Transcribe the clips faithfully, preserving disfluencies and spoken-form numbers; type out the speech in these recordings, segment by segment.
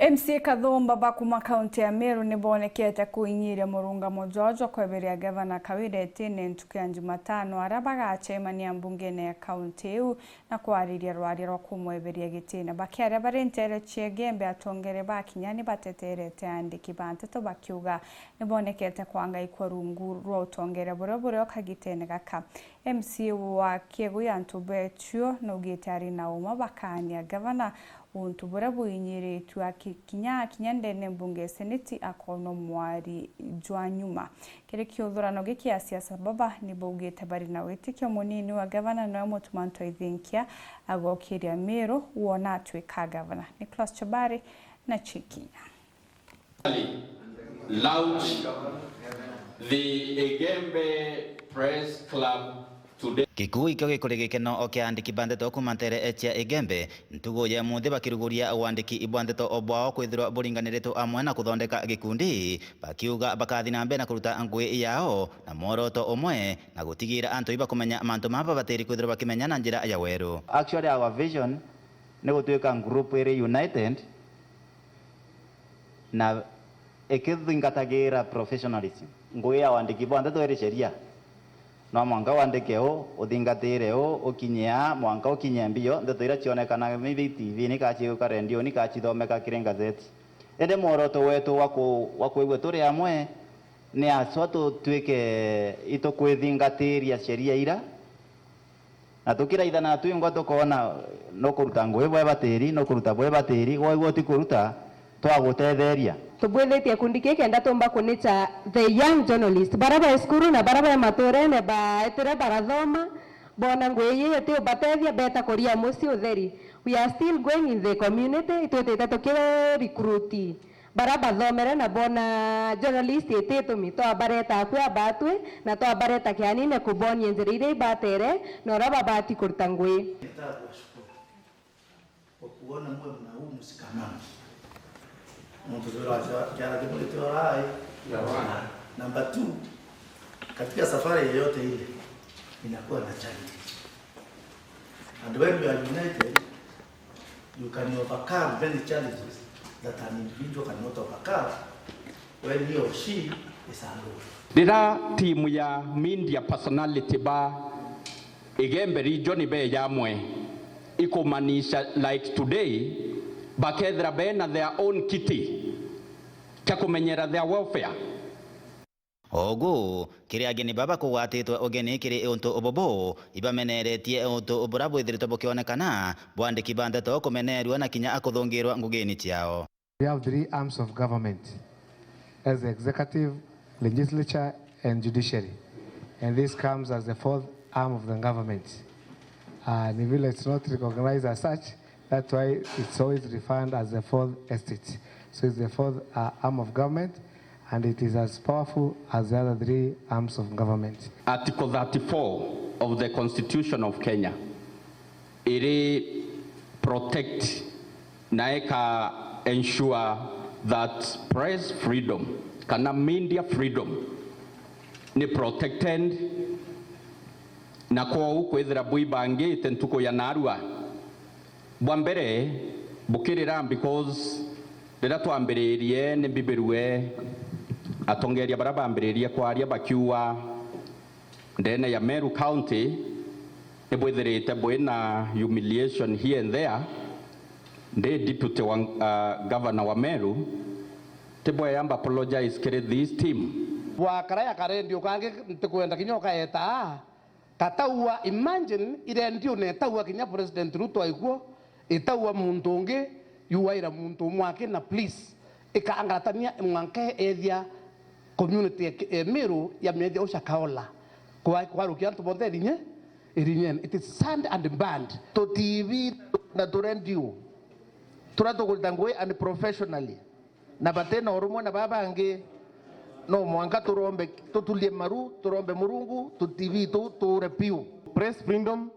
M C A kathumba ba kuma kaunti ya Meru ni bonekete kuinyiria murungamo jwao jwa kweberia gavana Kawira itine ntuku ya Jumatano, aria bagacemania mbungene ya kaunti iu na kwariria rwaria rwa kumweberia gitine. Bakiaria bari nteere cia Igembe, atongere ba Kinya ni bateterete aandiki ba nteto bakiuga ni bonekete kwangaikwa rungu rwa utongere buria buri o kagitene gaka. M C A wa Kiegu ya Ntubechuo naugite ari na uma bakaania gavana untu buria bwinyiritue aki-, kinya akinya ndene mbunge ya seneti akoonwa mwari jwa nyuma. Kiri kiuthurano giki, asiasa baba ni baugite bari na witikio munini wa gavana noe Mutuma Ntoithinkia agokiria Miru wona atwika gavana. Nicholas Chobari na Chikinya. Launch the Igembe Press Club today. Gikuu ikio gikuri gikeno o kia aandiki ba nteto kuuma nteere cia Igembe ntuku ya muthi bakiruguria wandiki bwa nteto o bwao kwithirwa buringaniritwe amwe na kuthondeka gikundi, bakiuga bakathi na mbere na kuruta ngui yao na mworoto umwe na gutigira antu ibakumenya mantu maba batiri kwithirwa bakimenya na njira ya weru. Actually, our vision ni gutuika group iri united na ikithingatagira professionalism. Ngui ya wandiki bwa nteto iri sheria. No mwanka wandike u, uthingatire u, ukinye a, mwanka ukinye mbio, nteto iria cionekanaga maybe T V-ini, kana ciuka rendioni, kana cithomeka kiri ngazeti. Indi mworoto wetu wa ku-, wa kwigua turi amwe ni aswa tutwike itukwithingatiria sheria ira, na tukiraithana twingwa tukoona nukuruta ngui bwe batiri, nukuruta bwe batiri, waigua utikuruta, twagutetheria. Tubwithitie kundi kii kenda tumba kunicha the young journalist, bara bai cukuru na bara bai maturene baetire barathoma, boona ngui ii itiubatethia, beta kuria mucii utheri. We are still going in the community, itwitite tukirecruit bara bathomere na boona journalist ititumi, twabareta akui abatwi na twabareta kianine kubonia njira iria ibatere na uria babati kuruta ngui. Nataka kuwashukuru kwa kuona mwe mna huu mshikamano. Mtu zero acha kiara kimwe tio rai. Number two, katika safari yoyote ile inakuwa na challenge. And when you are united, you can overcome many challenges that an individual cannot overcome when he or she is alone. Rira timu ya media personality ba Igembe region be yamwe, ikumanisha like today, bakethira bena their own kiti kia kumenyera their welfare. Ogu, kiri ageni baba kugwatitwe ugeni kiri untu bubu, ibameneretie untu buria bwithiritwe bukionekana, bwandiki ba nteto kumenerua na kinya akuthungirwa ngugini ciao. We have three arms of government, as the executive, legislature, and judiciary. And this comes as the fourth arm of the government. Uh, ni vile it's not recognized as such, that's why it's always referred as the fourth estate. So it's the fourth, uh, arm of government, and it is as powerful as the other three arms of government. Article thirty-four of the Constitution of Kenya iri protect na ika ensure that press freedom kana media freedom ni protected, na kwou kwithira bwibangite ntuku ya narua, bwa mbere bukirira, because riria twambiririe ni mbibirue atongeria baria bambiririe kwaria bakiuga, ndene ya Meru County, ni bwithirite bwi na humiliation here and there. Ndi deputy wa, uh, governor wa Meru, ti bweyamba apologize kiri this team. Bwakara ya karendio kangi, ntikwenda kinya ukaeta aa. Kataua, imagine irendio na itaua kinya President Ruto aikuo, itaua muntu ungi, yuaira muntu umwe aki na please, ikangatania mwanka ethia community ya Ki-, ya Meru ya methia ucakaola. Kwa-, kwarukia antu bonthe irinye, irinyene. It is sad and bad. Tu T V na turendio turia tukurita ngui unprofessionally, na bati na urumwe na baba bangi, no mwanka turombe, tutulie maru, turombe Murungu, tu T V tu tuure piu. Press freedom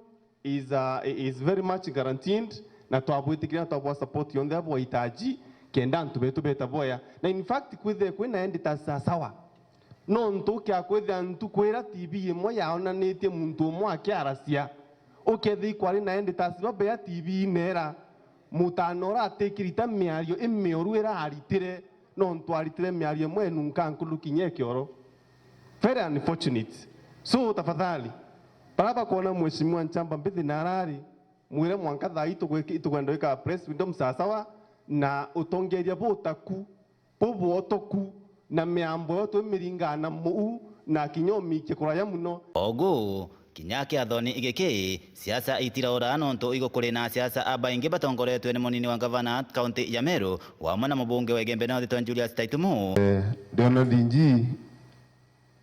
is, uh, is very much guaranteed, na twabwitikiria na twabwa support yonthe bwahitaji kenda antu betu beta bwea. Na in fact, kwithire kwina editors sawa. Nontu ukia kwithira ntuku iria T V imwe yaonanitie muntu umwe akiaracia, ukethia ikwari na editors babea T V-ine era. mutano uratikirite miario imioru iraritire, nontu aritire miario imwe nunka nkulu kinya ikioro. Very unfortunate. So tafadhali, bara bakwona Mheshimiwa Nchamba Mbithi na arari, mwire mwanka thaa ii tugwiki-, tukwenda gwika press freedom sawasawa, na utongeria butaku bubwotoku na miambo yo twimiringaa na muu na kinya umiikie kuraya muno. Ogu, kinya kiathoni giki, siasa itiraura nontu igukuri na siasa abaingi batongoretwe ni munini wa ngavana kaunti ya Meru, wamwe na mubunge wa Igembe North Eastern Julius Taitumu. Eh, ndiona D G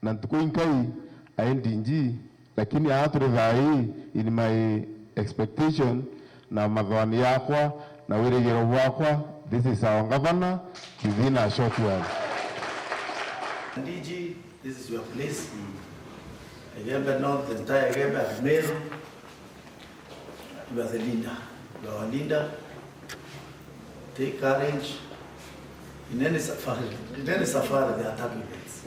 na ntuku inkai ae D G, lakini aa turi thaa ii, in my expectation na mathoani yakwa na wirigiro bwakwa, this is our governor within a short while. D G, this is your place. Igembe North, the entire Igembe and Meru. You are the leader. You are our leader. Take courage. In any safari, in any safari, there are turbulence.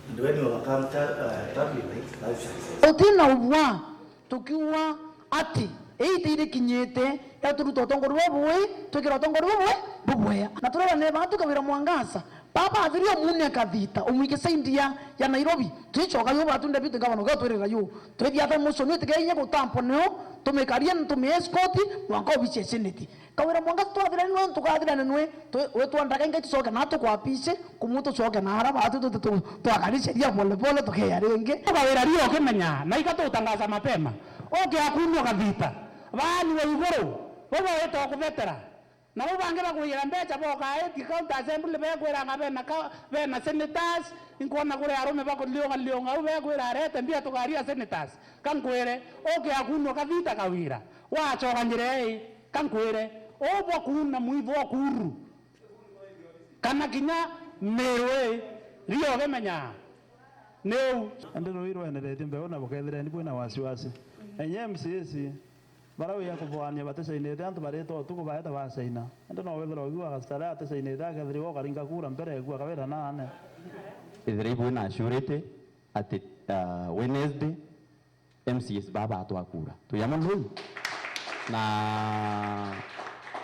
And when you overcome tur-, uh, turbulence, that's success. Utina ubwa tukiuga ati ii iti irikinyite ya turuta utongoria bubui, twikira utongoria bubui bubwea. Na turera ne batu Kawira Mwangaza, baba athiria umune kathita, umwike saindi ya, ya Nairobi. Twichoka yu batu deputy governor, uga twirira yu. Twithia ta mucio ni utige inya gutampo nio, tumikarie na tumi escort mwanka obici ya senate. Kawira Mwangaza twathirane nwe, tukathirane nwe, twi-, witwa ndaga ingi tucoke na tukwapishe, kumu tucoke na ara batu tu-, tu-, tu-, twakari sheria pole pole tukeya ringi. Kawira rio ukimenya, na ika tutangaza mapema. Uke akunwa kathita. Baani wa iguru, bo bawita kubetera. Nabo bangi bakwiyira mbeca boka eti county assembly bekwiranga bena ka-, bena senators, inkwona kuri arume bakuthiunga thiunga au bekwira arete mbia tukaria senators. Kankwire, uke akunwa kathita Kawira. Wachoka njira ii, kankwire, ubwa kuuna mwitho okuru. Kana kinya Meru ii, rio ugimenyaa. Niu. Indi rui rweneretie mbeu na bukethireni bwina wasiwasi. Enye M C As, bara wia kuboania baticainite antu barita utuku baeta bacaina. Indi no withirwa ugiuga Gacitara aticainite akethirwa ukaringa kura mbere eku akawira naane. Ithira ibwina surety ati, ah, Wednesday, M C As baba atwakura. Twi amwe nui? Na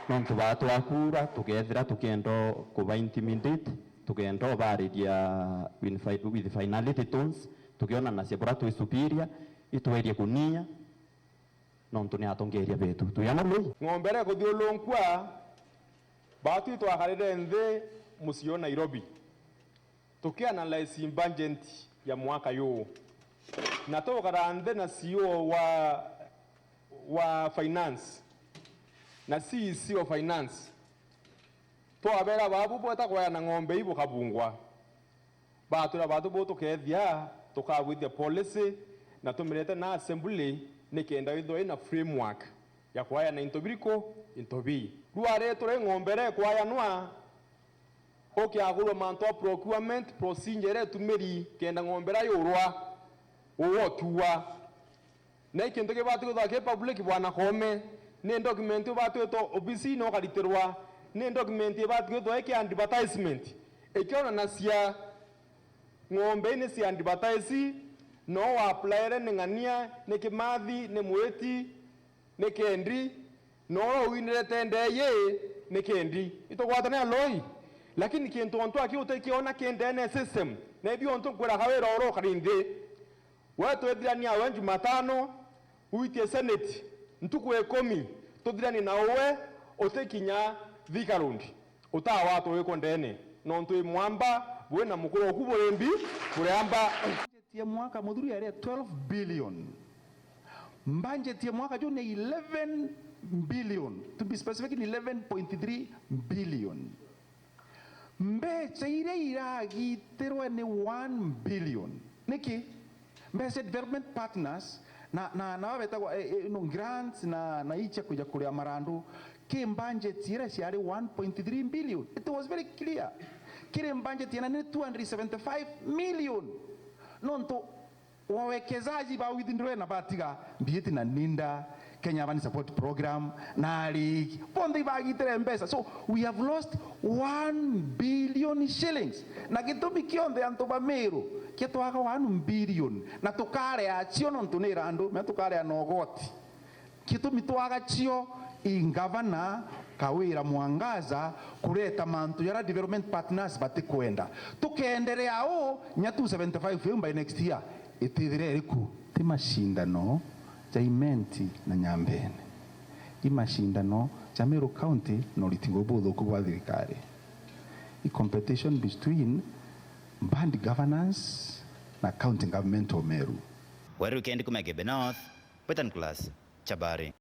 nontu batwakura, tukethira tukienda kuba intimidate, tukienda ubariria in fi-, with finality tones, tukionanacia bura twi superior, itwerie kunia, nontu ni atongeria betu. Twi amwe nui? Ng'ombe ikuthio lunkua, batu itwakarire nthi mucii o Nairobi. Tukianalyze budget ya mwaka yuu, na tukara nthi na C E O wa, wa finance na C E C of finance, twabera babu bweta kwaya na ng'ombe ii bukabungwa. Batwira batu bu tukethia tukabwithia policy na tumirete na assembly nikenda ithwa ina framework ya kwayana into biriku, into bii. Rwari turi ng'ombe ire ikwayanwa, ukiagurwa mantu a procurement procedure iria itumiri kenda ng'ombe iria yurwa, uwe ukiuga. Na i kintu kibati kwithwa ki public, Bwana Koome. Ni document ibati gwitwa obisine ukaritirwa. Ni document ibati kwithwa iki advertisement ikionanacia ng'ombe ii ni cia advertise, no waplaire ni ng'ania, ni kimathi, ni mwiti, ni kendi, na uria uinire tende ii ni kendi. Itugwatane aloi? Lakini kintu ontu aki utikiona ki ndene system, na ibio ontu nkwiraga wira uria ukari nthi. We twithirania we Jumatano, witie Senate, ntuku ikumi, tuthiranie na uwe utikinya Thika Road. Utawatwa wiko ndene, nontu i mwamba, bwina mukuru oku burimbi, buriamba. Budget ya mwaka muthuru yari ya twelve billion. Budget ya mwaka juu ni eleven billion. To be specific, ni eleven point three billion. Mbeca iria iragitirwe ni one billion. Niki? Mbeca cia development partners na, na, na babetagwa, eh, eh, no grants na, na icia kuja kuria marandu. Ki budget iria ciari one point three billion. It was very clear. Kiri budget ya nani ni two hundred seventy-five million. Nontu wawekezaji ba withdrawal na batiga mbiiti na ninda, Kenya Urban Support Program, na ariki. Bonthe ibagitire mbeca. So, we have lost one billion shillings. Na gitumi kionthe antu ba Meru, kia twaga one billion. Na tukarea cio nontu ni irandu, mea tukarea na ugoti. Gitumi twaga cio, I ngavana Kawira Mwangaza kureta mantu jaria development partners batikwenda. Tukeenderea uu, nya two seventy-five iu by next year itithire iriku. Ti macindano ja Imenti na Nyambene. I macindano ja Meru County na uriti buu buthuku bwa thirikari. I competition between bad governance na county government o Meru. Weru Weekend kuma Igembe North, Western Class, Chabari.